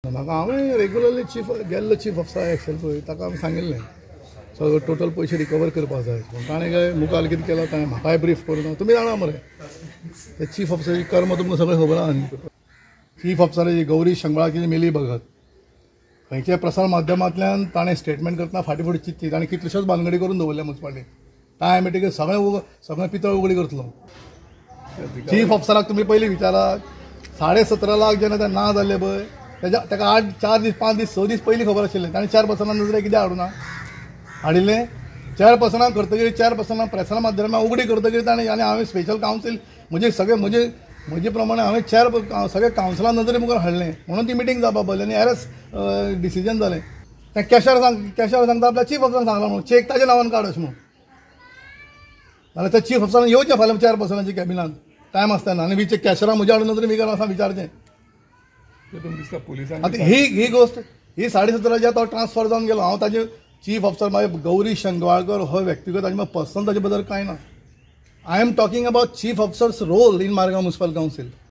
म्हाका हांवें regularly chief गेल्लो, चीफ ऑफिसर एक्सेल पळय, ताका आमी सांगिल्लें सगळें टोटल पयशे रिकवर करपाक जाय म्हणून. ताणें काय मुखार कितें केलां, ताणें म्हाकाय ब्रीफ करूं ना. तुमी जाणा मरे, ते चीफ ऑफिसराची कर्म तुमकां सगळें खबर आहा न्ही. चीफ ऑफिसराची गौरी शंगवाळाची मिली भगत खंयच्या प्रसार माध्यमांतल्यान ताणें स्टेटमेंट करतना फाटीं फुडें चिंतची. ताणें कितल्योश्योच भानगडी करून दवरल्या मुन्सिपालिटी. टायम येतकीर सगळें सगळें पितळ उगडी करतलो. चीफ ऑफिसराक तुमी पयलीं विचारा, 17.5 लाख जेन्ना ते ना जाल्ले पळय, तेज्या ताका 8, 4 दीस, 5 दीस, 6 दीस पयलीं खबर आशिल्लें. ताणें चेअरपर्सना नजरे कित्याक हाडूना हाडिल्लें? चेअरपर्सनाक करतकीर, चेअरपर्सना प्रसार माध्यमां उगडी करतकीर ताणें, आनी हांवें स्पेशल कावन्सील म्हजे सगळे म्हजे म्हजे प्रमाणे हांवें चेअर सगळे कावन्सिला नजरे मुखार हाडलें म्हणून ती मिटींग जावपा पडली आनी एरस डिसिजन जालें. तें कॅशर सांग, कॅशर सांगता आपल्या चीफ ऑफिसरान सांगलां म्हणून, चेक ताज्या नांवान काड अशें म्हणून. जाल्यार त्या चीफ ऑफिसरान येवचें फाल्यां चेअरपर्सनाच्या कॅबिनान टायम आसतना आनी विचार, कॅशरा म्हज्या हाडून नजरे मुखार आसा, विचारचें. आतां ही ही गोश्ट ही 17.5च्या तो ट्रान्सफर जावन गेलो. हांव ताजे चीफ ऑफिसर मागीर गौरी शंगवाळकर हो व्यक्तिगत आनी पर्सनल ताजे बद्दल कांय ना. I am talking about chief officer's role in Margao Municipal Council.